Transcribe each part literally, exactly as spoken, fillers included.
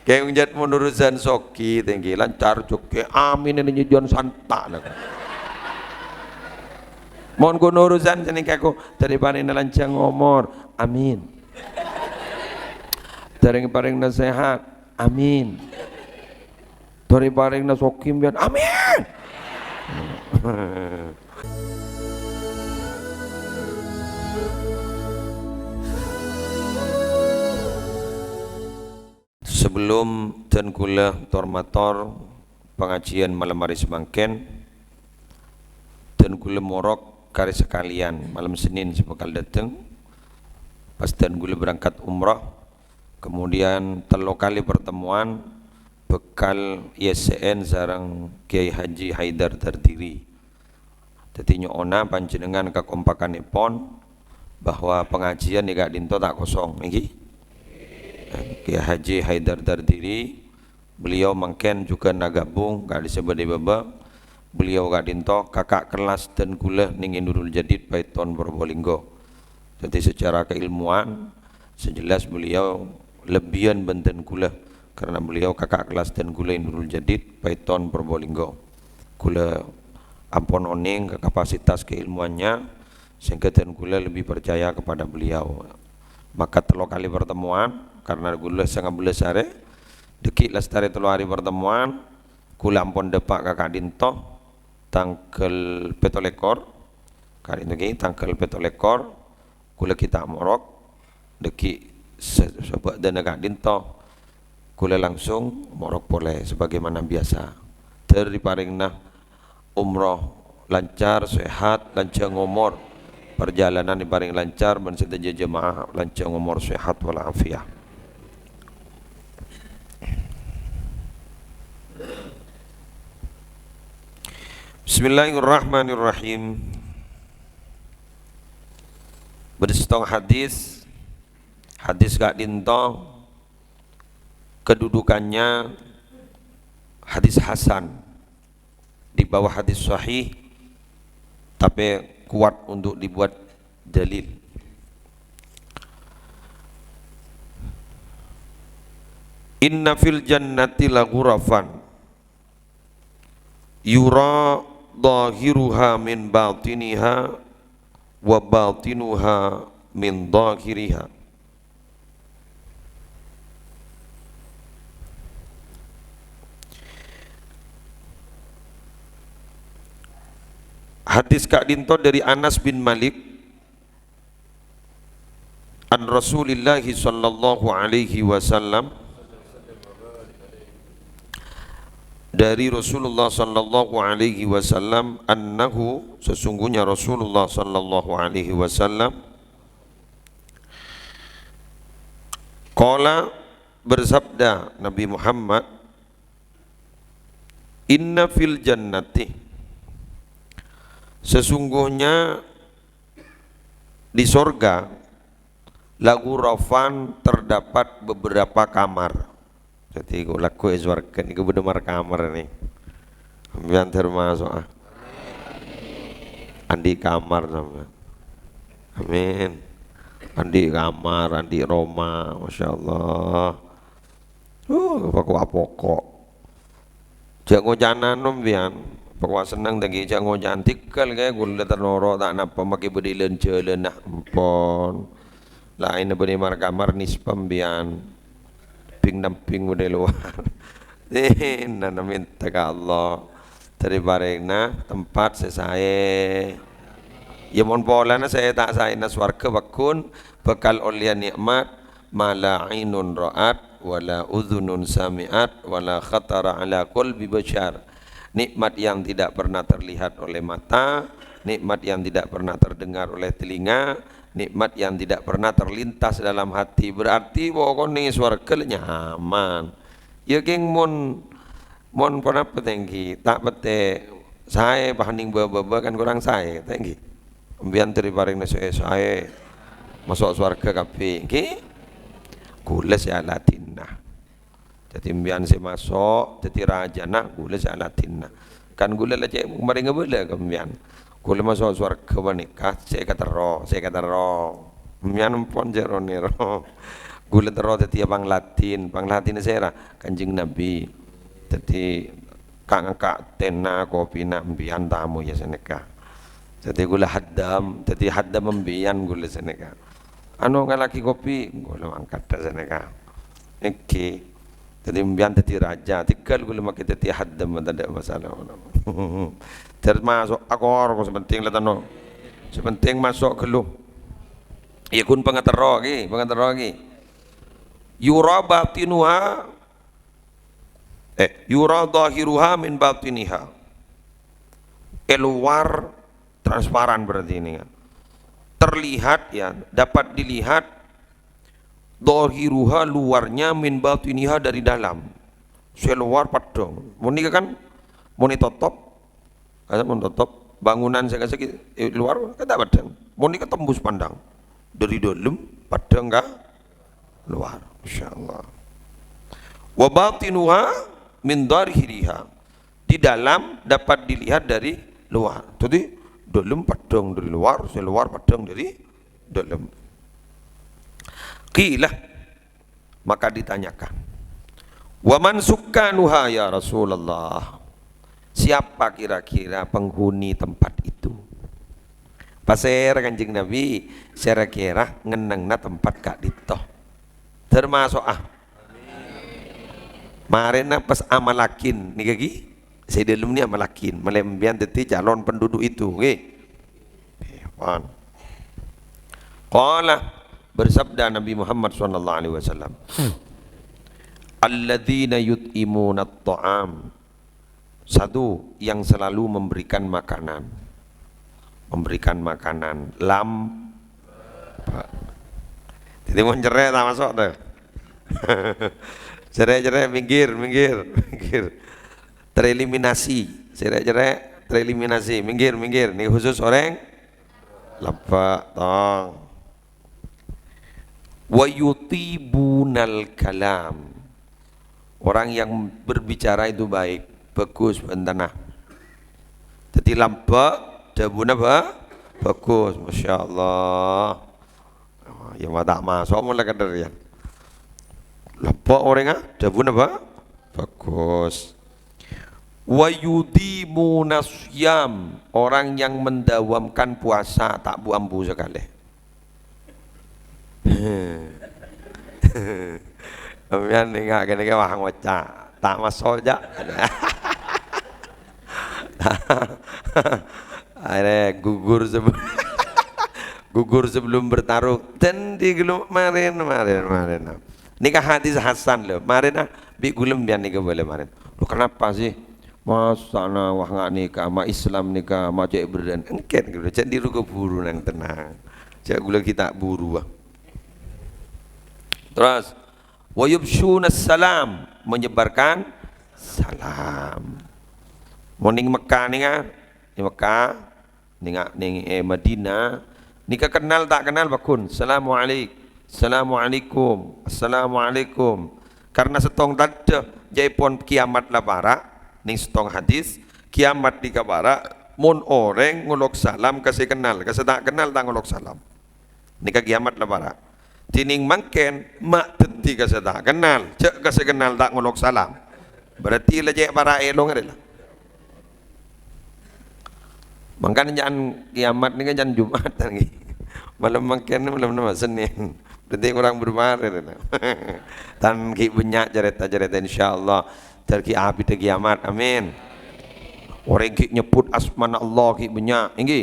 Kèng jhât mon urusan soghi, tèngghi lancar jhughâ, amin, ènè nyèjjhân santa', nah. Mon ghun urusan sènèng kaku, dâri parèngna lanjhâng omor, amin. Dâri parèngna sehat, amin. Dâri parèngna soghi, mbiyan, amin. Sabellunna dhân kaulâ tor-mator pangajiân malem arè samangkèn, dhân kaulâ morok karè sakalèyan malem Sennèn sè bhâkal dâteng, pas dhân kaulâ berangkat umroh, kemudian tello kalè pertemuan bhâkal èyessè'è sareng Kiai Haji Haidar Dardiri. Dhâddhi nyo'ona panjhennengngan kakompakannèpon bahwa pangajiân è ka'dinto ta' kosong, èngghi? Kiai Haji Haidar Dardiri, beliau mangkèn jhughân aghâbung ka'dissa bâdâ è bâbâ. Beliau ka'dinto kaka' kellas dhân kaulâ nèng è Nurul Jadid Paiton Probolinggo. Dhâddhi secara keilmuan, sè jelas beliau lebbiyân bân dhân kaulâ, karena beliau kaka' kellas dhân kaulâ è Nurul Jadid Paiton Probolinggo. Kaulâ ampon onèng ka kapasitas keilmuannya, sehingga dhân kaulâ lebih percaya kepada beliau. Maka tello kalè pertemuan, karena kaulâ sanga bellâs arè, dhâggi' lastarè tello arè pertemuan, kaulâ ampon dâpa' ka ka'dinto, tangghâl pètto lèkor, ka'dinto ghi, tangghâl pètto lèkor, kaulâ ghi' ta' morok, dhâggi' sa-, sabâdâna ka'dinto, kaulâ langsung morok polè sebagaimana biasa. Dâri parèngna umroh lancar, sehat, lanjhâng omor. Parjhâlânan èparèng lancar bân sadhâjâ jemaah lanjhâng omor, sehat wal afiat. Bismillahirrahmanirrahim. Bâdâ sèttong hadis, hadis ka'dinto kedudukannya hadis hasan, di bawah hadis sahih, tapi kuat untuk dibuat dalil. Inna fil jannati la ghurafan yura dhahiruha min batiniha wa batinuha min dhahiriha. Hadis ka'dinto dâri Anas bin Malik, an Rasulillahi sallallahu alaihi wasallam, dâri Rasulullah sallallahu alaihi wasallam, annahu, sesungguhnya Rasulullah sallallahu alaihi wasallam, qala, bersabda Nabi Muhammad, "Inna fil jannati," sesungguhnya di sorga, "la ghurafan," terdapat beberapa kamar. Dhâddhi, kok lagghu è sowarghâ nèko bâdâ mar-kamar nè. Sampèyan termasuk, ah. Andi' kamar sampèyan. Amin. Andi' kamar, andi' roma, masyaallah. Uh, pokok-pokok. Jhâ' ngocanan, nom, biyan. Pokok senneng tèngghi, jhâ' ngocanan. Tèghâl kaè, ghulâ ta' noro', ta' napa, makè bâdâ è lan-jhâlânna. Empon. Laènna bânnè mar-kamar nispa, biyan. Bing-namping bâdâ è lowar. Dinana mènta ka Allah. Dâri parèngna tempat sè saè. Yâ, mon polana sè ta' saèna sowarghâ, pagghun bhâkal ollèya nè'mat ma la ainun ra'at, wa la udzunun sami'at, wa la khatara ala qalbi basyar. Nikmat yang tidak pernah terlihat oleh mata, nikmat yang tidak pernah terdengar oleh telinga, nikmat yang tidak pernah terlintas dalam hati. Berarti pokokna sowarghâ la nyaman. Yâ, kèng mon, mon ponapa tèngghi, ta' pettè saè, pas nèng bâ-bâbâ kan korang saè, tèngghi. Sampèyan dâri parèngna saè-saè, maso' sowarghâ kabbhi, èngghi? Ghulâ sè aladhinna. Dhâddhi sampèyan sè maso', dhâddhi rajâna, ghulâ sè aladhinna. Kan ghulâ la cè' marènga bâlâ ka sampèyan. Ghulâ maso' sowarghâ panèka sè katerro, sè katerro. Sampèyan empon sè ro-nèro. Ghulâ terro dhâddhiyâ pangladhin. Pangladhinna sèra? Kanjeng Nabi. Dhâddhi, ka-, ngangka' tèna, kopina, embiyan tamoy, iyâ, sanèka. Dhâddhi ghulâ haddam, dhâddhi haddam embiyan ghulâ sanèka. Anu, ngallaghi kopi, ghulâ mangkat dhâ' sanèka. Èngghi. Dhâddhi embiyan dhâddhi rajâ, tèghâl ghulâ makkè dhâddhi haddam, tadâ' masalah. Terros maso' akor, sè pentèng la tano. Sè pentèng maso' ghâllu. Iyâ, ghun pangaterro ghi, pangaterro ghi. Yura batinuha, eh, yura dhahiruha min batiniha. È luar transparan berarti ini kan. Terlihat, ya, dapat dilihat dhahiruha, luarnya, min batiniha, dari dalam. Sè luar padhâng. Mon nèka kan, mon ètotop, Kasa mon totop, bangunan sè kasa ki-, eh, luar kan ta' padhâng. Mon nèka tembus pandang. Dhâri dâlem padhâng ka luar. Masya Allah. Wa batinuha min dhahiriha. Di dalam dapat dilihat dari luar. Dhâddhi, dâlem padhâng dhâri luar, sè luar padhâng dhâri dâlem. Qila, maka ditanyakan, "Wa man sukkanuha, ya Rasulullah?" Siapa kira-kira penghuni tempat itu? Pasèra Kanjeng Nabi, sè ra-kèra ngennengnga tempat ka'dinto? Termaso'a. Marèna pas amallaghin, nèka ghi? Sè dâlem nè amallaghin, malè embiyan dhâddhi calon penduduk itu, ngghi. Pon. Qala, bersabda Nabi Muhammad sallallahu alaihi wasallam, "Alladzina yut'imuna ta'am." Satu, yang selalu memberikan makanan. Memberikan makanan. Lam-, Jadi, mon cerrè' ta' maso' to. Cerrè'-cerrè', minggir, minggir, minggir. Tereliminasi. Cerrè'-cerrè', tereliminasi. Minggir, minggir. Nèka khusus orèng lampè', tong. Wa yutibunal kalam. Orang yang berbicara itu baik, bagus, bhântana. Dhâddhi lampè', dhâbuna ba-, bagus, Masya Allah. Oh, ya, ma' ta' maso' mon la kadhâr, ya. Lampè' orèngnga, dhâbuna ba-, bagus. Wa yudimuna siyam, orang yang mendawamkan puasa, ta' bu-ambu sakalè. Sampèyan nènga' kènè kè wah ngoca', ta' maso' jâ'. Akhirnya gugur sebe-, gugur sebelum bertarung. Dan di gelu-, marèn, marèn, marèn. Nèka hadis hasan, lho. Marèn, ah, bi' ghulâ sampèyan nèka bâlâ marèn. Loh, kenapa sih? Masa' na wah nga' nèka, ma' Islam nèka, ma' cè' berrâ'ân. Èngkèn, gitu. Cè' dhiru kabhuru nang tennang. Cè' ghulâ ghi' ta' buru, ah. Terros, wa yufsyunas salam, menyebarkan salam. Mon nèng Mekkah nèka, è Mekkah, nèng, nèng, è Madinah, nèka kennal ta' kennal pagghun. Assalamualaik-, Assalamualaikum. Assalamualaikum. Karna sèttong tandhâ, jâèpon kiamat la para', nèng sèttong hadis, kiamat nèka para', mon orèng ngolok salam ka sè kennal, ka sè ta' kennal ta' ngolok salam. Nèka kiamat la para'. Dhinèng mangkèn, ma' dhâddhi ka sè ta' kennal, jâ' ka sè kennal ta' ngolok salam. Berarti la cè' para' èlong arè la. Mangkana ca'an kiamat nèka ca'an Jum'atan, ngghi. Malem mangkèn, malem napa? Sennèn. Berarti kurang berpara, la. Tan ghi' bânnya' carèta-carèta, insyaallah. Dâr ghi' abiddhâ kiamat. Amin. Orèng ghi' nyebbhut asmana Allah ghi' bânnya', èngghi?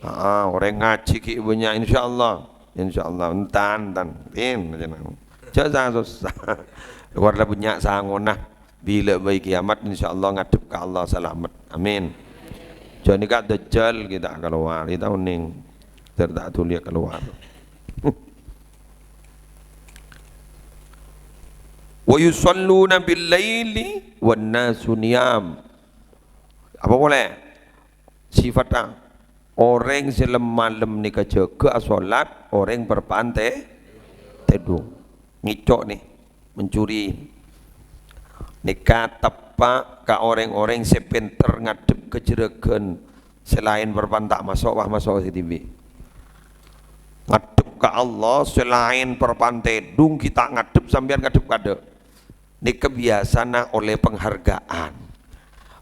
Aa, orèng ngajhi ghi' bânnya', insyaallah. Insyaallah, entan, entan. Tin, aja nang. Jâ' sa-, sossa. Luar la bânnya' sangona. Bilâ bâi kiamat, insyaallah ngadhep ka Allah salamet. Amin. Jâ' nèka Dajjal ghi' ta' kalowar, ghi' ta' onèng. Dâr ta' dhuli kalowar. Wa yusalluna bil laili wan nasu niyam. Apa polè? Sifatta orèng sè lem-, malem nèka jâgâ asolat, orèng perpa'an tè-, tèdung. Ngèco' nè, mencuri. Nèka teppa' ka orèng-orèng sè pènter ngadhep ka jhurâghân sè laèn, perpa'an ta' maso', wah, maso' sè dhibi'. Ngadhep ka Allah, sè laèn parpan tèdung ghi' ta' ngadhep, sampèyan ngadhep kaadâ'. Nèka biyasana ollè penghargaan.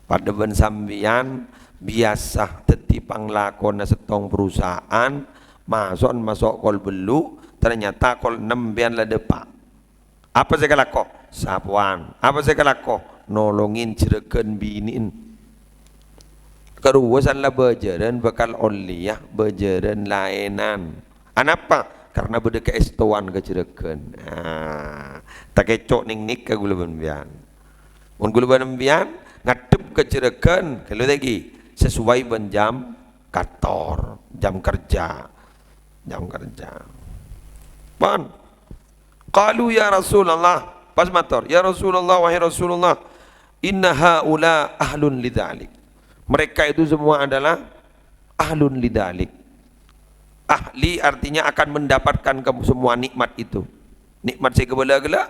Padâ bân sampèyan biyasa dhâddhi panglakona sèttong perusahaan, maso'an maso' kol bellu', ternyata kol ennem sampèyan la dâpa'. Apa sè èkalako? Sapowan. Apa sè èkalako? Nolongè jhârâghân binè'en. Karowa san la bâjârân bhâkal ollèya bâjârân laènan. Anapa? Karna bâdâ kaèstowan ka jhârâghân. Nah, takèco' nèng nèka ghulâ bân sampèyan. Mon ghulâ bân sampèyan ngadhep ka jhârâghân, ghâllu ta' ghi? Sesuai bân jam kantor, jam kerja. Jam kerja. Pon. Qalu, "Ya Rasulullah," pas mator, "Ya Rasulullah, wahai Rasulullah, inna haula ahlun lidzalik." Mereka itu semua adalah ahlun lidzalik. Ahli artinya akan mendapatkan ke-, semua nikmat itu. Nikmat sè kabâlâ ghellâ'.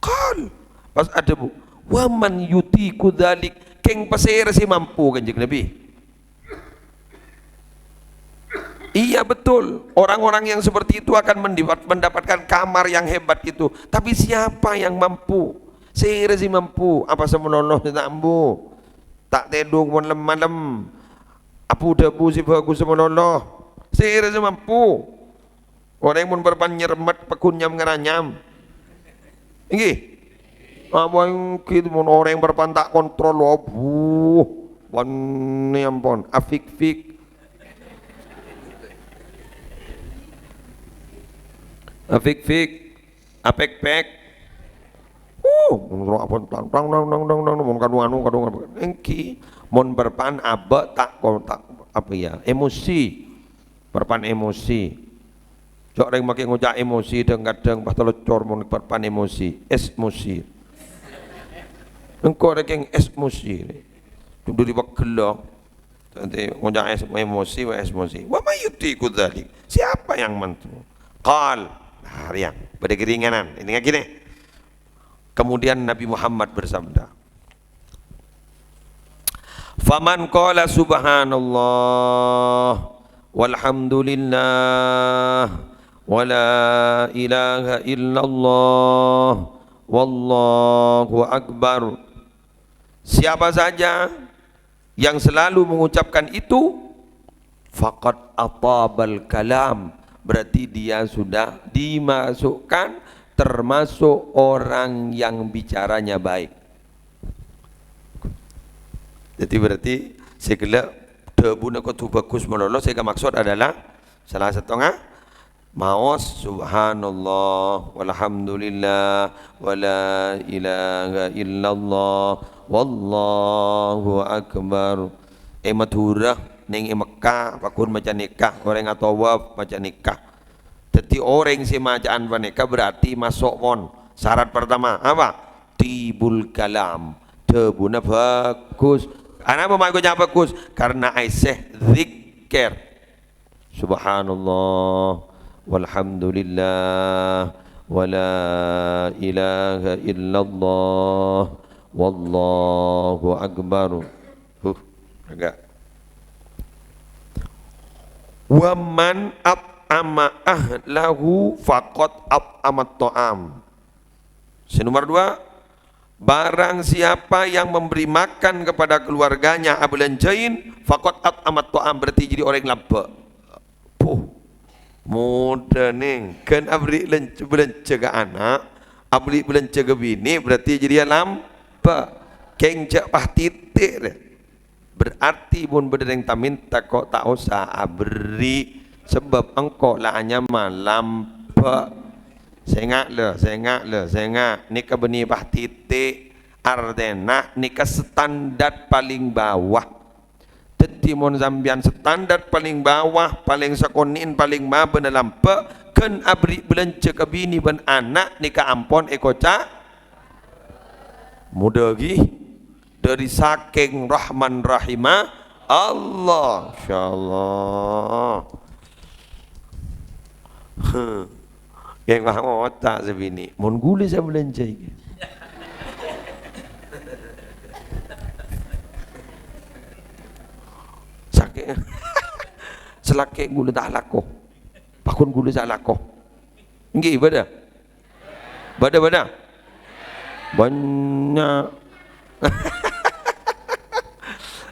Qal, pas adhâbu, "Wa man yutiqu dzalik?" Kèng pasèra sè mampu, Kanjeng Nabi? Iya, betul. Orang-orang yang seperti itu akan mendipat-, mendapatkan kamar yang hebat itu. Tapi siapa yang mampu? Sèra sè mampu? Apa sè malolo sè ta' ambu? Ta' tèdung mon lem-malem. Abu-dhâbu sè bhâghus sè malolo. Sèra sè mampu? Orèng mon parpan nyermet paggun nyam-ngaranyam. Èngghi? Apa èngghi mon orèng parpan ta' kontrol, abuh, bânnè ampon, afik-fik. Afik-fik, apèk-pèk. Uh, mon ro' ampon tang, tang, tang, tang, tang, tang, mon kadhung anu, kadhung apa. Èngghi, mon parpan abâ' ta' ko-, ta', apa ya, emosi. Parpan emosi. Jhâ' rèng makè ngoca' emosi, dhâng-kadhâng pas talocor mon parpan emosi. Esmosi. Engko' rèng kèng esmosi. Dhuri pegghellâ. Dhâddhi ngoca' es-, emosi, wa esmosi. "Wa may yutiqu dzalik?" Siapa yang mampu? Qal. Nah, rèya. Bâdâ keringanan. Ini ngaji nih. Kemudian Nabi Muhammad bersabda, "Faman qala subhanallah walhamdulillah wa la ilaha illallah wallahu akbar." Siapa saja yang selalu mengucapkan itu, faqad atabal kalam, berarti dia sudah dimasukkan termasuk orang yang bicaranya baik. Jadi berarti sè ghellâ' dhâbuna kodhu bhâghus malolo, sè èkamaksod adalah salah sèttonga maos, "Subhanallah, walhamdulillah, wa la ilaha illallah, wallahu akbar." È Madhurâ, nèng è Mekka, paggun maca nèka, orèng atawaf maca nèka. Dhâddhi orèng sè maca'an panèka berarti maso' pon. Syarat pertama, apa? Thibul kalam. Dhâbuna bhâghus. Anapa ma' èkoca' bhâghus? Karna aèssè dzikir. Subhanallah, walhamdulillah, wa la ilaha illallah, wallahu akbar. Huh, agak. "Wa man at'ama ahlahu faqad at'amat ta'am." Sè nomor dua, barang siapa yang memberi makan kepada keluarganya, abhâlânjhâi, faqad at'amat ta'am, berarti jadi orèng labbhâ'. Puh, modâ nèng, ghân aberri' lân-, bhâlânjhâ ka ana', aberri' bhâlânjhâ ka binè', berarti jadi labbhâ'. Kèng jhâ' pas tètè', rè. Berarti mon bâdâ rèng ta' mènta, ko' ta' osa aberri', sabâb engko' la anyama labbhâ'. Sènga', lè, sènga', lè, sènga'. Nèka bânnè pas tètè', artèna nèka standar palèng bawah. Dhâddhi, mon sampèyan standar palèng bawah, palèng sakonè'en, palèng mabâna labbhâ', ghân aberri' bhâlânjhâ ka binè bân ana', nèka ampon èkoca'. Modâ ghi. Dhâri sakèng rahman rahimah Allah. Masyaallah. Kèng wah ngoca' sè binè'. Mon ghulâ sè bhâlânjhâ iki. Sakèng. Salakè' ghulâ ta' alako. Pas Ghun ghulâ sè alako. Ènggi, bâdâ? Bâdâ, bâdâ? Bânnya'.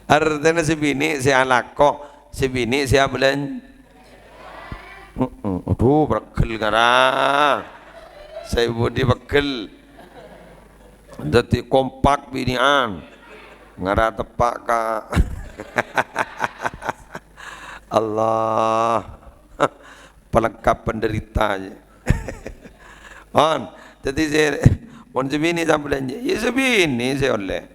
Artèna sè binè' sè alako, sè binè' sè abâlân-, Heeh. Adhu, pegghel ngara. Sè budi pegghel. Dhâddhi kompak binè'an. Ngara teppa' ka Allah. Pelengkap penderita. Mon, dhâddhi sè, mon sè binè' sampè' jhâ', ya sè binè' sè ollè.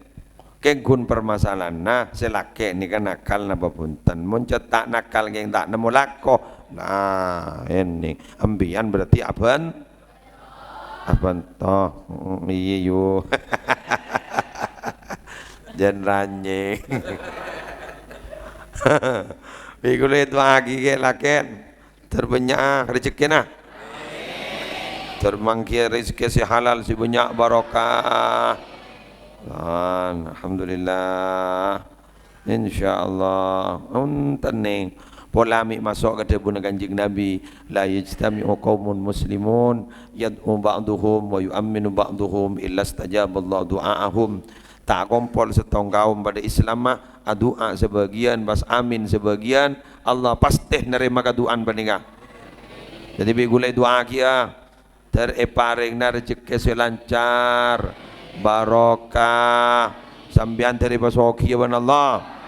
Kèng ghun permasalahanna, sè lakè' nèka nakal napa bhunten. Mon cè' ta' nakal kèng ta' nemmo lako. Nah, ènè. Empèyan berarti abân-, abânto. Mm, iyâ, yu. Jân ranyèng. Bi' ghulâ èdu'aaghi kè lakèn. Ter bânnya'a rejekkèna. Ter manggiyâ rejekkè sè halal, sè bânnya' barokah. Alhamdulillah. Insyaallah. Onten nèng. Pola mè' maso' ka dhâbuna Kanjeng Nabi, "La yajtami'u qaumun muslimun yad'u ba'duhum wa yu'amminu ba'duhum illa istajaballahu du'a'ahum." Ta' akompol sèttong kaum padâ Islamma, adu'a sabâgiyân, pas amin sabâgiyân, Allah pastè narèma kadu'an panèka. Dhâddhi, bi' ghulâ èdu'aaghiyâ, ter èparèngna rejekkè sè lancar, barokah, sampèyan ter èpasoghiyâ bân Allah.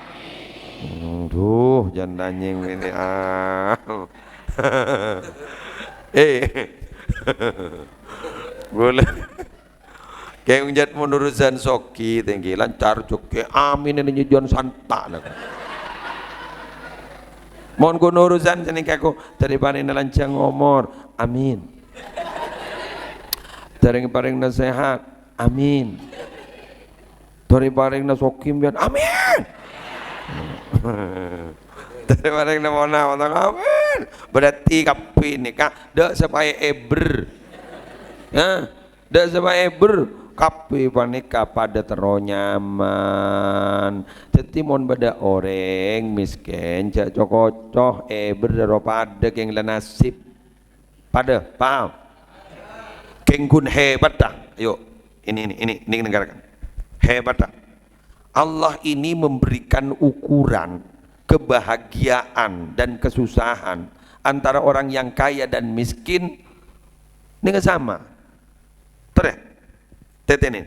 Adhu, jân ranyèng binè', ah. Eh. Ghulâ. Kèng jhât mon urusan sogi, tèngghi lancar joggè, amin, ènè nyèjjhân santa', la. Mon ghun urusan sè nèka, ko, dhâri panèna lanjhâng omor, amin. Dhâri parèngna sehat, amin. Dhâri parèngna sogi, mbiyan, amin. Dhâri parèngna pona, pona, amin. Berarti kabbhi nèka, dâ' sè paè èbher. Hah? Dâ' sè paè èbher, kabbhi panèka padâ terro nyaman. Dhâddhi, mon bâdâ orèng mèskèn, jhâ' co-koco, èbher terro padâ kèng la nasib. Padâ, paham? Kèng ghun hebat, ta'? Ayo, ini, ini, ini, ini dengarkan. Hebat, ta'? Allah ini memberikan ukuran kebahagiaan dan kesusahan antara orang yang kaya dan miskin nèka sama. Terè, tètènè.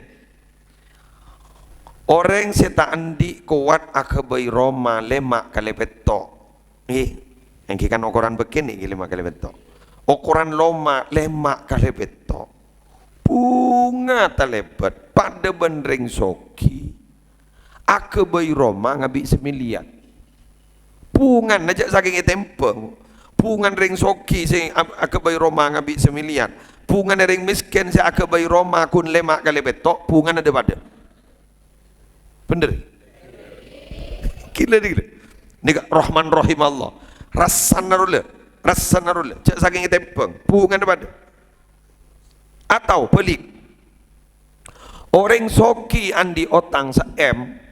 Orèng sè ta' andi' kowat aghâbây roma lèma' kalè pètto'. Ngghi, èngghi kan okoran bâkèn nèka lèma' kalè pètto'. Okoran roma lèma' kalè pètto'. Bhunga talèbât padâ bân rèng sogi. Aghâbây roma ngabi' samiliyar. Bhungana jhâ' sakèng ètèmbhâng. Bhungana rèng sogi sè ab-, aghâbây roma ngabi' samiliyar. Bhungana rèng mèskèn sè aghâbây roma ghun lèma' kalè pètto', bhungana dhâ-padâ. Bhender? Ghilâ, ghilâ. Nèka Rahman Rahim Allah. Rassana rolla, rassana rolla. Jhâ' sakèng ètèmbhâng. Bhungana padâ. Atau bâlik. Orèng sogi andi' otang sa-M,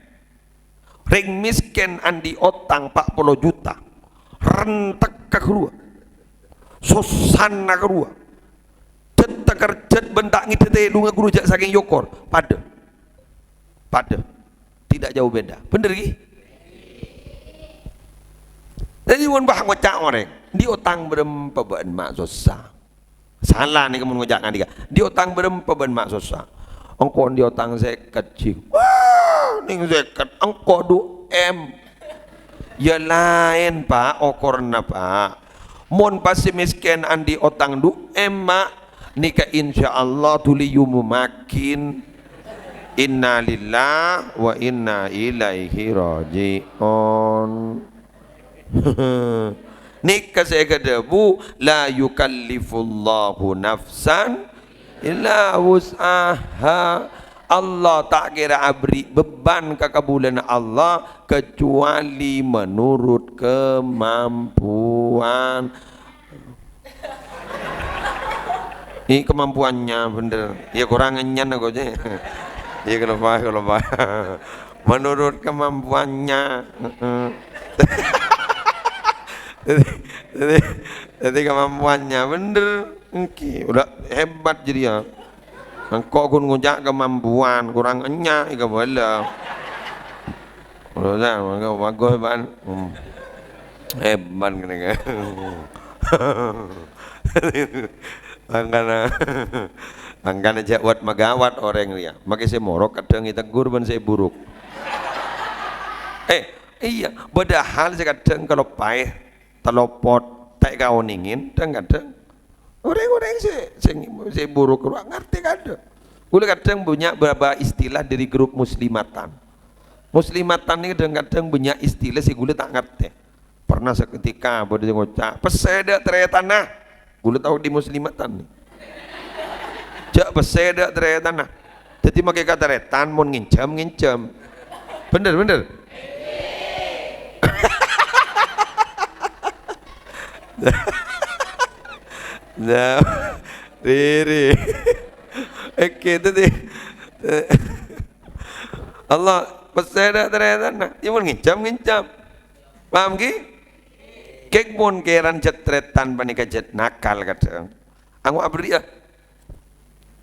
rèng mèskèn andi' otang pa' polo juta. Rentekka ghâruwa. Sossana ghâruwa. Jhât takerjhât bân ta' ngèdhâ tèlungnga ghâruwa jhâ' sakèng èokor. Padâ. Padâ. Tidak jauh beda. Bhender, ghi? Dhâddhi, mon bâ ngoca' orèng, "Andi' otang bârâmpa bâ'na ma' sossa?" Sala nèka mon ngoca' ka'dinto. "Andi' otang bârâmpa bâ'na ma' sossa?" "Engko' andi' otang sèket, Ji." "Wah, nèng sèket, engko' du M." "Ya laèn, Pa', okoranna, Pa'. Mon pas sè mèskèn andi' otang du M, Ma', nèka insyaallah dhuli èomomaghi." Innalillahi wa inna ilaihi raji'un. Nèka sè èkadhâbu, "La yukallifullahu nafsan illa wus'aha." Allah ta' kèra aberri' beban ka kabulâna Allah kecuali menurut kemampuan. Ini kemampuannya bhender. Ya, kurang ngenyan aku aja. Ya, kalau apa, kalau apa. Menurut kemampuannya. Heeh. Jadi, jadi, Dhâddhi kamampuannya bhender, èngghi. Udah hebat jârèya. Engko' ghun ngoca' kamampuan, korang ènnya' èkabâlâ. Udah, mangga bagus, Pak. Hmm. Hebat kènè', kan. Mangkana, mangkana jhâ' wat-magawat orèng rèya. Makè sè morok kadhâng ètegghur bân sè buruk. Eh, iyâ, padahal sè kadhâng kaloppaè, talopot, ta' èkaonèngè, dhâng-kadhâng orèng-orèng sè, sè, sè buruk rowa ngartè kadhâng. Ghulâ kadhâng bânnya' bâbâ istilah dâri grup muslimatan. Muslimatan nèka dhâng-kadhâng bânnya' istilah sè ghulâ ta' ngartè. Pernah saketika bâdâ sè ngoca', "Pèssè dâ' tarètanna." Ghulâ tao dâri muslimatan nè. Jhâ' pèssè dâ' tarètanna. Dhâddhi makè ka tarètan mon ngènjhâm, ngènjhâm. Bhender, bhender. Nah, riri. Oke, dhâddhi. Allah, pèssè dâ' tarètanna. Yâ mon ngènjhâm, ngènjhâm. Paham ghi? Kèng mon kèran jhât tarètan panèka jhât nakal kadhâng. Angghuy aberri'â.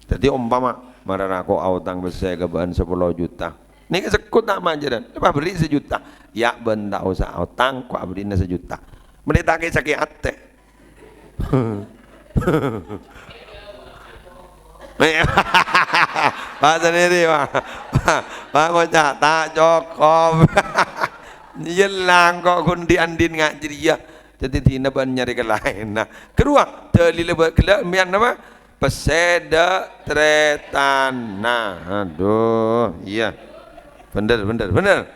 Dhâddhi ompama, mara ra ko' aotang pèssè ghâbâ'ân sapolo juta. Nèka sèkko' ta' majârân, pas aberri' sajuta. Yâ, bân ta' osa aotang, ko' aberri'na sajuta. Mènè ta' kè-, sakè' atè. Pak sendiri, Pak. Pak ngoca', "Ta' cokop." Iyâ, langko' ghun dhi'-andhi'en nga' jârèya. Dhâddhi dina bân nyarè kalaènna. Karowa, dalilla bâ-, ghellâ' sampèyan napa? Pèssè dâ' tarètanna. Aduh, iyâ. Bhender, bhender, bhender.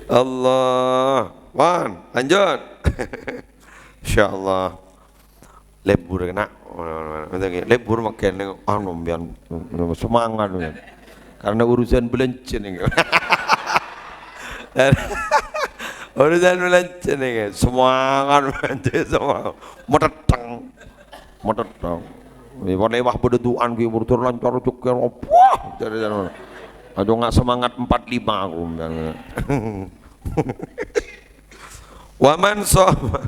Allah. Wan, lanjut. Insyaallah. Lebur kèna'. Lebur mangkèn, anu, sampèyan semangat, sampèyan. Karena urusan bâlânjhâ nèka. Urusan bâlânjhâ nèka. Semangat, sampèyan, semangat. Metettheng. Metettheng. Lèwah bâdâ du'an ghi' murdur lancar jhekkèr. Wah, jârèya. Aja nga' semangat empat lima aku. Wa man shoma.